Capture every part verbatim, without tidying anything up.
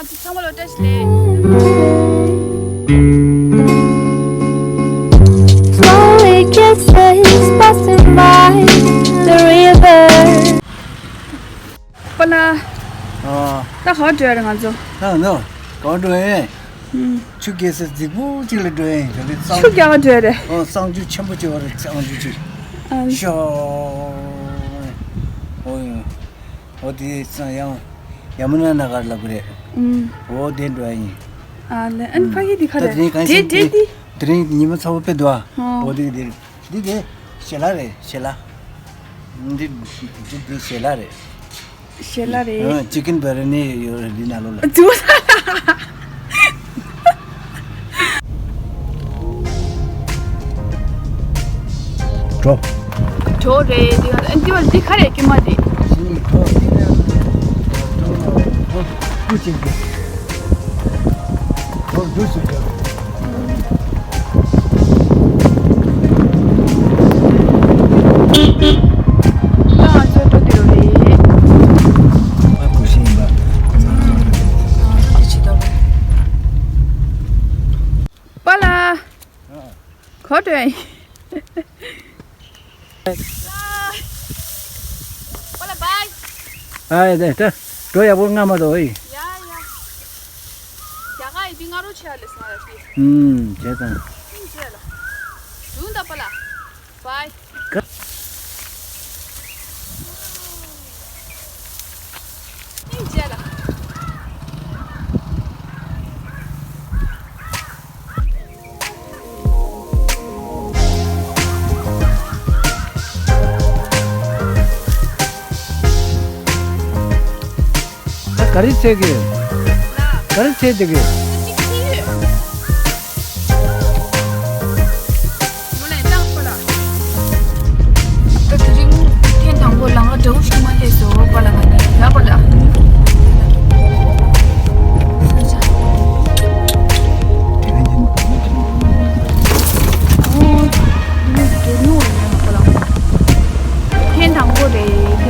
ཚང་མ་ལ་བཀྲ་ཤིས་བདེ་ལེགས། Slowly kisses passing by the river. པ་ལགས། ཨ། ད་ག་པར་འགྲོ་ཡ་རེད་ང་ཚོ། ད་ནོ། ག་པར་འགྲོ་ཡིན། ཨུམ། ཆུ་རྐྱལ་ས་རྫིག་པོ་གཅིག་ལ་འགྲོ་ཡིན། དེ་ལས་གཙང་། ཆུ་རྐྱལ་ག་འགྲོ་ཡ་རེད། ཨོ། གཙང་ཆུ་ཆེན་པོ་གཅིག་ཡོད་རེད། གཙང་ཆུ་གཅིག་ཨ། ཤོ། ཨོ་ཡ། ཨོ་དེ་ཡང་ཡ་མུ་ན་ན་གར་ལབ་ཀྱི་རེད། ཨུམ། ཨོ་དེ་འགྲོ་ཡ་ཡིན། ཨ་ལེ། ཨ་ནི་ཕ་གི་དེ་ག་རེད། ད་དེ་རིང་གང་དེ་ཟེར་དེ་དེ། དེ་རིང་ཉི་མ་ཚ་པོ་དཔེ་འདུག་ཨ། ཨོ། ཨོ་དེ་དེ། འདི་དེ་ཞལ་ལག་རེད། ཞལ་ལག་འདི་འདི་འདི་ཞལ་ལག་རེད། ཞལ་ལག་རེད། ཨ། ཅི་ཀན་བི་རི་ཡ་ནི་ཡོད་རེད་འདི་ནང་ལོགས་ལ། ཛུ། གྲོ། གྲོ་རེད། འདི་འདི་འདི་ག་རེད་ཀྱི་མ་རེད། ཞིང་གྲོ་འདི་རེད། གྲོ་གྲོ་ཀུ་ཅིག་གི། གྲོ་འདུག་སུ་གྲོ། ད་ང་ཚོ་འགྲོ་དུས་རེད། ཨ་ཁུ་ཤིང་ཡིན་པ། ཨ་དེ་ཅི་ལྟ་བུ། པ་ལགས། ག་པར་འགྲོ་ཡ་ཡིན། པ་ལགས་བྷའི། ཨ་ཡ་དེ་ད་འགྲོ་ཡག་པོ་རྔ་མ་གཏོགས་ཨི། ཡ་ཡ། རྒྱ་གར་ཡི་དེ་ང་རོ་ཆེ་ལ་སོང་ཡ་དེ། ཨུམ། བྱས་ཙང་། ཨུམ། བྱས་ལ། བྱུང་ད་པ་ལགས། བྷའི། ག་ཨིན་ཇེ་ལ། ད་ག་རེ་བྱེད་ཀྱི་ཡོད། ག་རེ་བྱེད་བསྡད་ཀྱི་ཡོད། ད་དེ་རིང་ཐེངས་དང་པོ་ལ་ང་དགྲ་བོ་ཞིག་མ་སླེབས་སོ་པ་ལགས། ང་ནི་ཡ་པ་ལགས། ཐེངས་དང་པོ་རེད། ཐེངས་དང་པོ།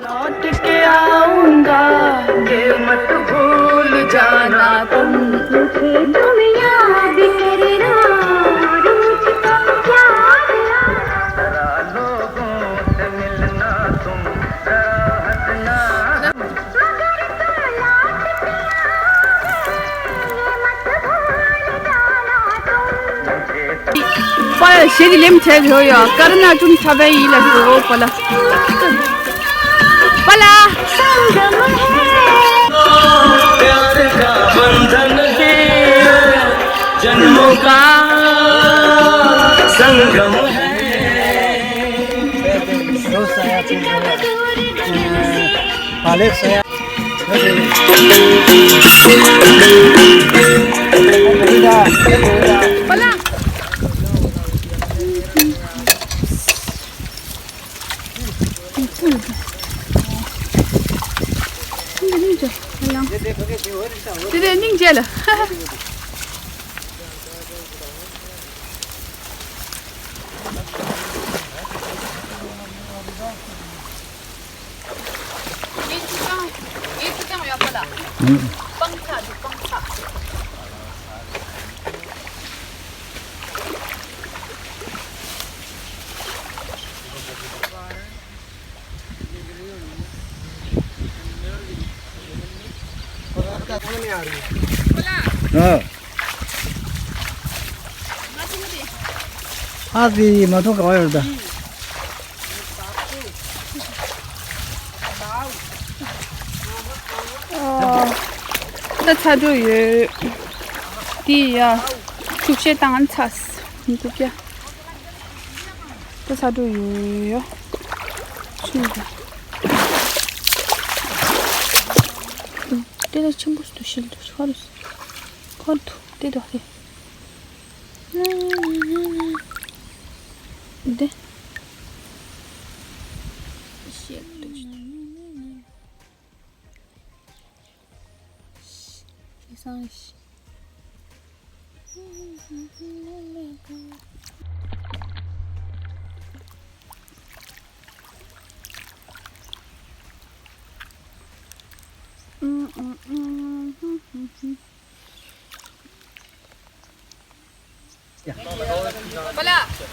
लौट के आऊंगा, ये मत भूल जाना तुम। मुझे तुम याद करना, रोज का प्यार। जरा लोगों से मिलना तुम, जरा हंसना। པ་ལགས་གཞས་འདི་ལེན་བྱས་ཡོད་ཡ། ཀར་ན་ཀྲུང་ཚ་བའི་ཡིད་ལ་ཞུ། པ་ལགས། པ་ལགས། प्यार का बंधन है, जन्मों का संगम है। དེ་དེ་སྙིང་རྗེ་ལ། ངའི་ཁྱི་སྤྱང་། ངའི་ཁྱི་སྤྱང་ཡག་པོ་ལ། ཨུམ། སྤང་ཚ་འདུག་སྤང་ཚ། ཨ། ཨ་ཙི། མ་ཐུག་ག་བ་ཡོད་ད། ཨ། ད་ཚ་འགྲོ་ཡོད། དེ་ཡ། ཤུག་ཤེ་བཏང་ཚ། འདི་སྐྱ། ད་ས་འགྲོ་ཡོད་ཡོད། ཆུ་ཡོད། དེ་ལ་ཆེན་པོ་སུ་ཤིལ་དུ་ཤོར། ཁོ་ཐུ་དེ་དོ་དེ། འདི། ཤེས་དུ། ཡེ་སང་ཤི།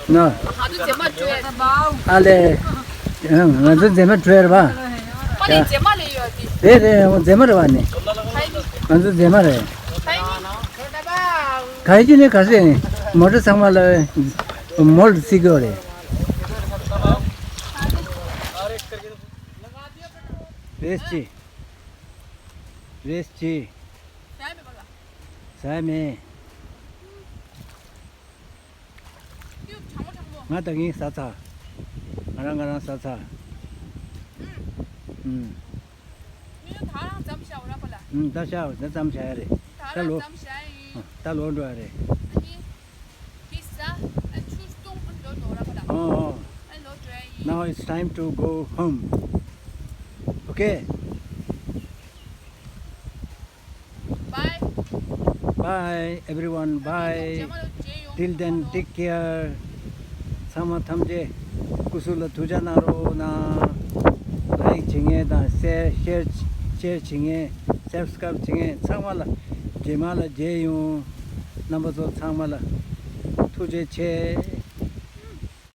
ན། ཨ་ལས། ང་ཚོ་མཛེས་མ་བྲོས་རེད་པ། རེད་རེད། འོ་མཛེས་མ་རེད་པ་ནི། ང་ཚོ་མཛེས་མ་རེད། ག་ཡི་ནི་ག་ཟེ་ནི། མོ་ཊ་ཚང་མ་ལ་མོལ་སི་གོ་རེད། རེས་ཅི། རེས་ཅི། ཟ་མེད། ང་ད་གིན་ཟ་ཚར། ང་རང་ང་རང་ཟ་ཚར། ཨུམ། ཨུམ། ད་ཤ་ད་ཙམ་བྱ་ཡ་རེད། ད་ལོ། ད་ལོ་འགྲོ་ཡ་རེད། ཨོ། Now it's time to go home. Okay. Bye. Bye everyone. Bye. Till then, take care. ཚང་མ་ཐམས་ཅད་སྐུ་གཟུགས་ལ་ཐུགས་ཅག་གནང་རོགས་གནང་། ལའིཀ་བྱེད་མཁན་དང་ཤེར་ཤེར་ཤེར་བྱེད་མཁན་སབ་སི་ཀ་རབ་བྱེད་མཁན་ཚང་མ་ལ་རྗེས་མ་ལ་མཇལ་ཡོང་། རྣམ་པ་ཚོ་ཚང་མ་ལ་ཐུགས་རྗེ་ཆེ།